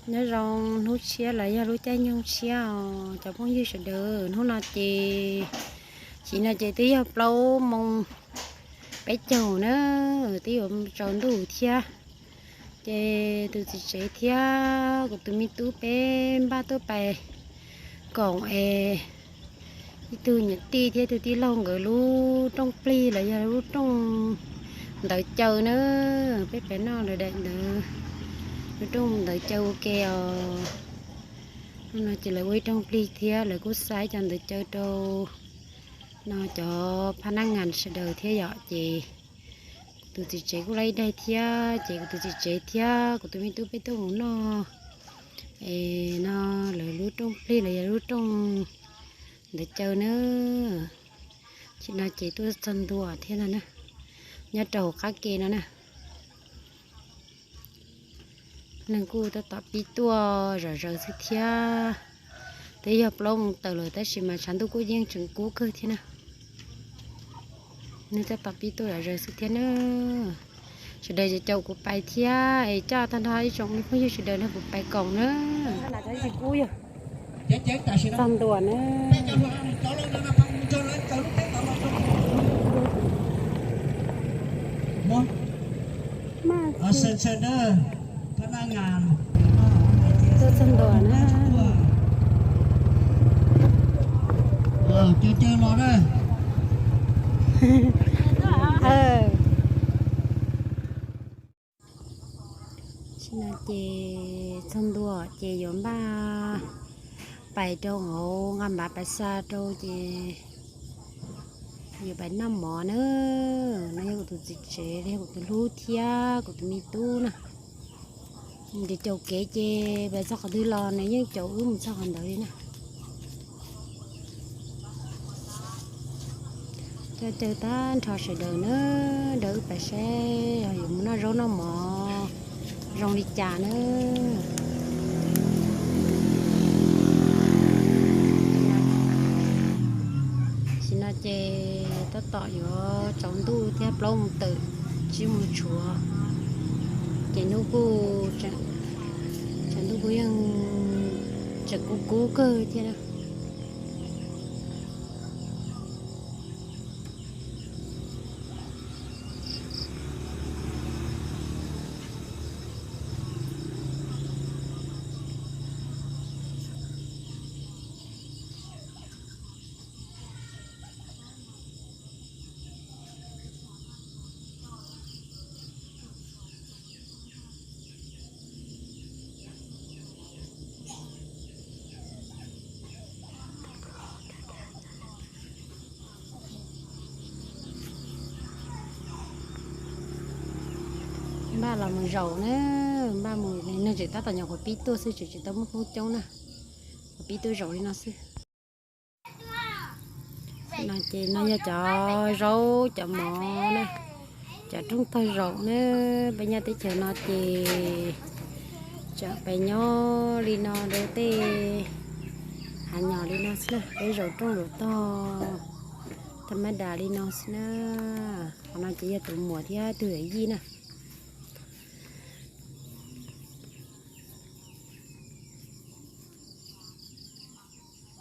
Nyob zoo hnub tshiab los yog lub caij nyoog tshiab os cov phooj ywg sawv daws. Hnub no ces, chiv no ces twb yog plaub moo peb caug na, twb yuav tsaus ntuj thiab. Ces tus txiv tsev thiab kuv tus me tub peb npaj tuaj pais koom es ib tug niam tij thiab ib tug tij laug nkawd lub rooj plig los yog lub rooj ntawv caw na. Peb pais noj lawv daim ntawv, lub rooj ntawv caw ua ke os. Hnub no ces lawv ua ib rooj plig thiab lawv kuj xa cov ntawv caw rau no cov phab nab ngas sawv daws thiab yom. Ces kuv tus txiv tsev kuj laib daig thiab ces kuv tus txiv tsev thiab kuv tus me tub peb tuaj mus noj es no lawv lub rooj plig los yog lub rooj ntawv caw na. Ces no ces tuaj txog ntua thiab no na, nyob rau hauv qab ke no na. Neeg kuj tab tom pib tuaj zom zaws xwb thiab. Twb yog plaub moo tawm lawm tab sis mas tshav ntuj kuj yeej tseem kub kawg thiab na. Neeg tab tom pib tuaj zom zaws xwb thiab na. Sawv daws caum kuv pais thiab es coj tag nrho ib tsoom me phooj ywg sawv daws nrog kuv pais koom na. Txog ntua na. Tuaj txog ntua na. Tam sim no ces txog ntua ces yuav npaj pais rau hauv nqa npav pais xa rau ces yuav pais noj mov na. No yog kuv tus txiv tsev, yog kuv tus hlub thiab kuv tus me tub na. Nws caum kev ces pais txog qhov twg los nws yeej caum wb mus txog qhov ntawd li na. Coj caw tag nrho sawv daws na, nrog wb pais saib yuav mus noj zaub noj mov zoo li cas na. Tam sim no ces tab tom yuav tsaus ntuj thiab plaub moo tawm tsib moo tshuav, ces hnub kuj, tshav ntuj kuj yeej tseem kub kub kawg thiab na. Npaj los mus zaum na, npaj mus, neeg tseem tab tom nyuam qhuav pib tuaj xwb, tseem tsis tau muaj hnub coob na, qhuav pib tuaj zaum li no xwb. No ces no yog cov zaub cov mov na, cov rooj tog zaum na. Peb nyob teb chaws no ces tseem peb nyob li no rau tej hav nyom li no xwb na, peb zaum rooj zaum tog thas mas das li no xwb na. Qhov no ces yog tus muam thiab tus yawm yij na.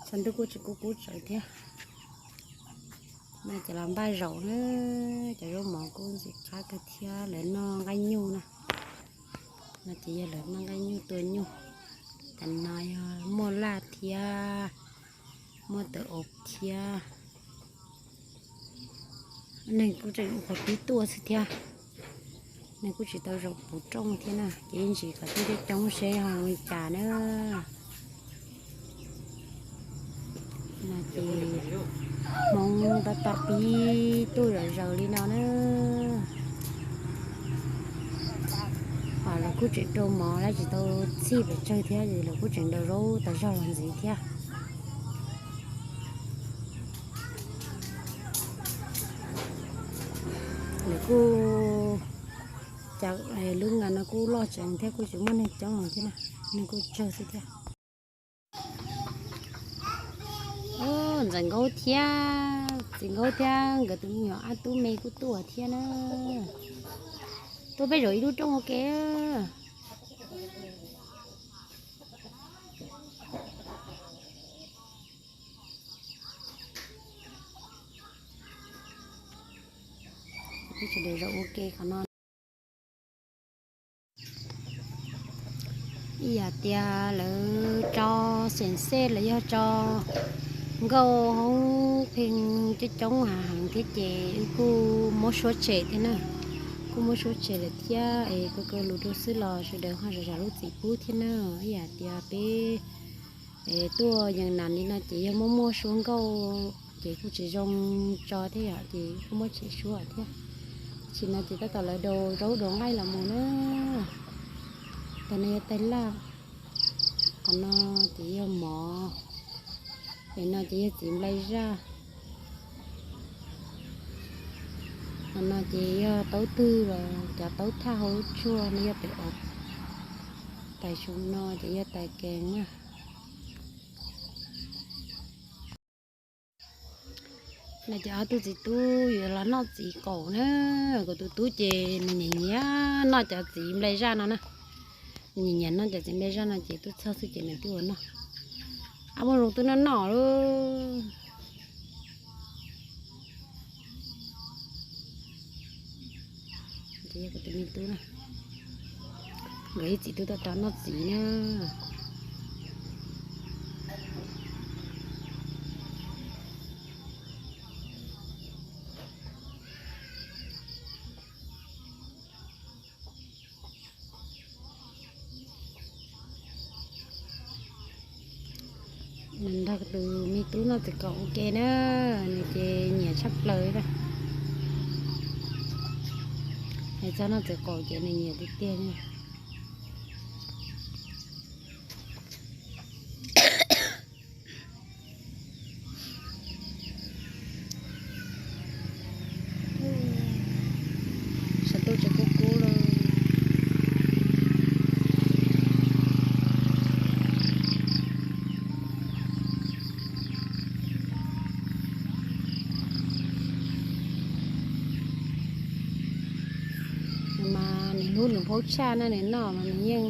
Tshav ntuj kuj tsis kub kub tsawv thiab. No ces los npaj zaum na, cov zaub mov kuj ntxim qab kawg thiab, lawv noj nqaij nyuj na. No ces yog lawv noj nqaij nyuj tua nyuj. Tam no yog muaj laj thiab, muaj tawm auv thiab. Neeg kuj tseem qhuav pib tuaj xwb thiab, neeg kuj tsis tau zaum puv rooj thiab na, ces ntsis kom tuaj coob coob seb ho zoo li cas na. No ces hmoob tab tom pib tuaj zom zaws li no na. Lawv kuj tseem rau mov, lawv tsis tau txhij pes tsawg thiab, lawv kuj tseem daus zaub tas zog los ntxiv thiab. Lawv kuj, cov lub ngas no kuj loj tsev thiab, kuj tsis muaj neeg coob thiab na, neeg kuj tsawg xwb thiab. Ntxawm Nkaub thiab txiv Nkaub thiab nkawd tus me nyuam ob tug me kuj tuaj thiab na. Tuaj peb zaum ib lub rooj ua ke. Ke qhov no ib yam tias lawv tso xeem xej los yog tso nkauj hoob pheej coob coob hav heev thiab ces wb kuj muab suab tshem thiab na. Kuj muab suab tshem lawm thiab es kaw kaw lus rau xwb los sawv daws ho zam zam lub txim pub thiab na. Ib yam tias peb tuaj yees nas li no ces yog muaj muaj suab nkauj ces kuj tsis zoo tso thiab yom, ces kuj muab tshem suab thiab. Tam sim no ces tab tom lawv daus zaub daus nqaij los mus na. Tam no yog tais laj, qhov no ces yog mov, es no ces yog txiv nplai zaj, qhov no ces yog taub twg los cov taub thaj hauv lub tsuag no yog pem os. Tais su no ces yog tais kees na. No ces ob tug txiv tub yuav los noj txiv qaum na. Kuv tus tub ces nws nyiam nyiam noj cov txiv nplai zaj no na. Nws nyiam nyiam noj cov txiv nplai zaj no ces tuaj txog xwb ces nws twb ua noj. Ab, muaj zoo twb noj noj lawm. Ces yog kuv tus me tub na, nkawd ib txiv tub tab tom noj txiv na. Nws nrog tus me tub noj txiv qaum ua ke na, nws ces nyiam tshaj plaws li. Nws txog noj txiv qaum ces nws nyiam tiag tiag li. Saum ntuj tseem kub kub li. Mas nws hlub nws phauj tshaj na, nws noj mas nws yeej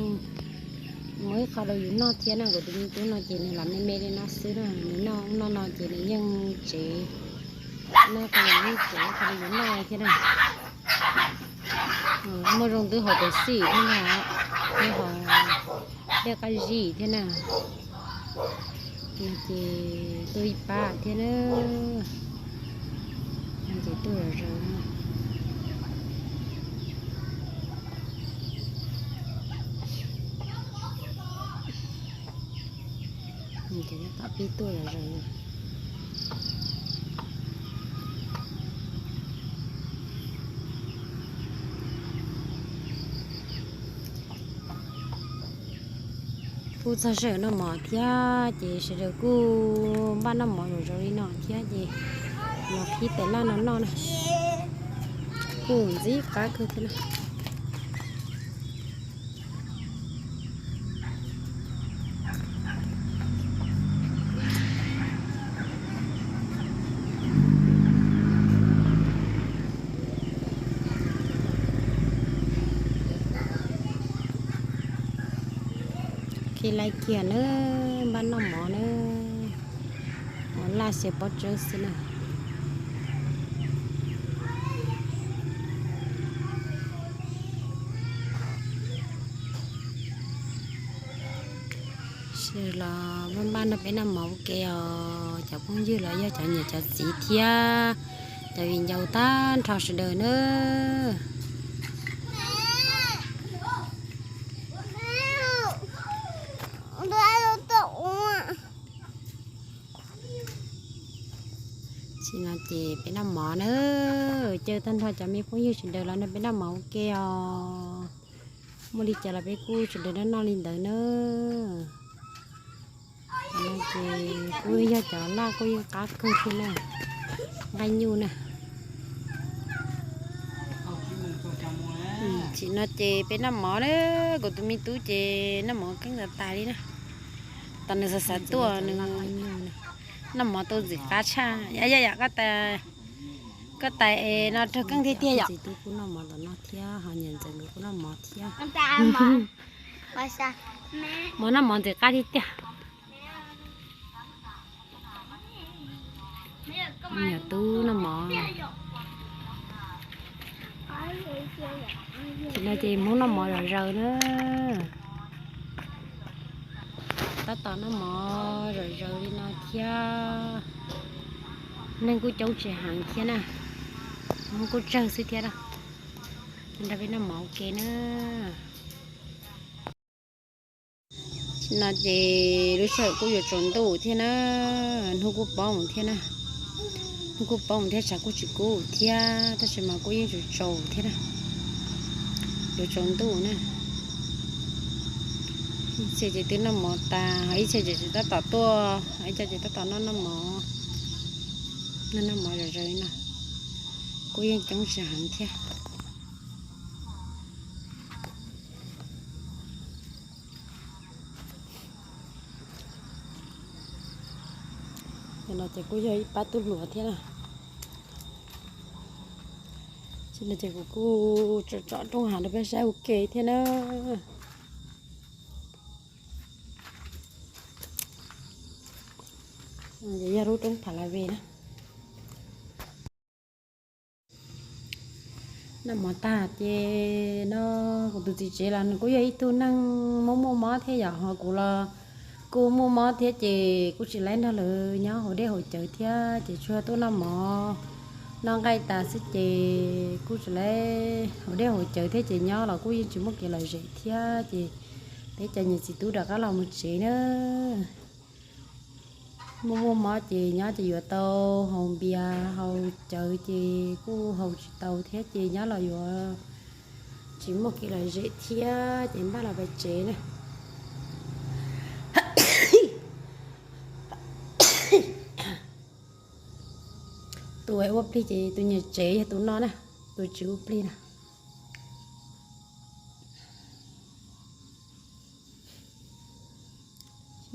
muaj ib qho rau yus noj thiab na. Kuv tus me tub no ces nws lam me me li no xwb na, nws noj noj no ces nws yeej tsev, noj qhov yus yeej tsev qhov yus noj thiab na. Muaj zoo twb haus Pepsi thiab na, twb haus dej qab zib thiab na. Ces tuaj ib pab thiab na. Ces tuaj zom zaws na. Ces tab tom pib tuaj zom zaws na. Kuj txog sij hawm noj mov thiab ces sawv daws kuj npaj noj mov zom zaws li no thiab ces los qhib tais laj no noj na. Kuj ntxim qab kawg thiab na. Khi laiv kiag nawb, npaj noj mov nawb. Mov laj xiab pob tsawb xwb na. Sawv daws los npaj npaj nrog peb noj mov ua ke os, cov phooj ywg los yog cov niam cov txiv thiab cov viv ncaus tag nrho sawv daws nawb. Tam no ces peb noj mov nawb, caw tag nrho cov me phooj ywg sawv daws los nrog peb noj mov ua ke os. Muaj li cas los peb kuj sawv daws noj noj li ntawd nawb. Tam no ces kuj yog cov laj kuj yeej qab kawg thiab na, nqaij nyuj na. Tam no ces peb noj mov na, kuv tus me tub ces noj mov keeb tas tas li na. Tam nws xav xav tuaj nws noj mov tau ntxim qab tshaj. Yog yog koj tais es no raug keeb tiag tiag yom. Txiv tub kuj noj mov tom no thiab ho niam ntxawm nkawd kuj noj mov thiab. Mov noj mov ntxim qab tiag tiag. Niam tub noj mov. Tam sim no ces Hmoob noj mov zom zaws na. Tab tom noj mov zom zaws li no thiab. Neeg kuj coob tsis heev thiab na. Hmoob kuj tsawg xwb thiab na. Nrog peb noj mov ua ke na. Tam sim no ces lub sij hawm kuj yuav tsaus ntuj thiab na. Hnub kuj poob thiab na. Hnub kuj poob thiab, tshav kuj tsis kub thiab, tab sis mas kuj yeej tsaus tsaus thiab na. Yuav tsaus ntuj na. Ib txhia ces twb noj mov tas, ho ib txhia ces tseem tab tom tuaj, ho ib co ces tab tom noj noj mov, noj noj mov zom zaws li no. Kuj yeej coob tsis heev thiab. Cov no ces kuj yog ib pab tub hluas thiab na. Tam sim no ces kuv kuj tsom tsom rooj hav rau peb saib ua ke thiab na. Yog lub roob Pha La Ve na. Noj mov tag ces no kuv tus txiv tsev los nws kuj yog ib tug neeg muaj muaj mob thiab yom, ho kuv los kuj muaj mob thiab ces kuj tsis laib nrog lawv nyob haus dej haus cawv thiab ces tsuas tuaj noj mov noj nqaij tas xwb ces kuj tsis laib haus dej haus cawv thiab ces nyob los kuj yeej tsis muaj kev lom zem thiab ces peb cov niam txiv tub rov qab los mus tsev na. Muaj muaj mob ces nyob ces yuav tau haus npias haus cawv ces kuj haus tsis tau thiab ces nyob los yuav tsis muaj kev lom zem thiab ces npaj los pem tsev na. Tus ua plig ces tus niam tsev yog tus no na, tus tsis ua plig na.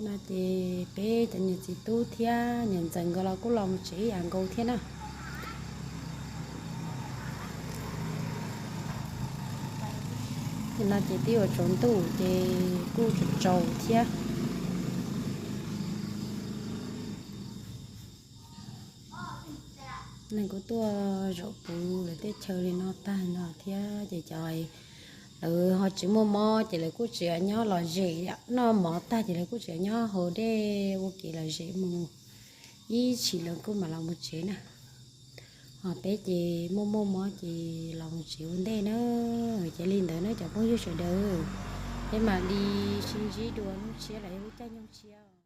No ces peb cov niam txiv tub thiab niam ntxawm nkawd los kuj los mus tsev ib yam nkaus thiab na. No ces twb yuav tsaus ntuj ces kuj tsaus tsaus thiab. Neeg kuj tuaj zaum puv lawv tej chaw li no tag no thiab ces cov lawv ho tsis muaj mob ces lawv kuj tseem nyob lom zem, noj mov tag ces lawv kuj tseem nyob haus dej ua kev lom zem mus, ib chim lawv kuj mam los mus tsev na. Ho peb ces muaj muaj mob ces los mus tsev ua ntej na. Ces li ntawd na cov phooj ywg sawv daws, peb mam li sib ntsib dua hnub tshiab los yog lub caij nyoog tshiab.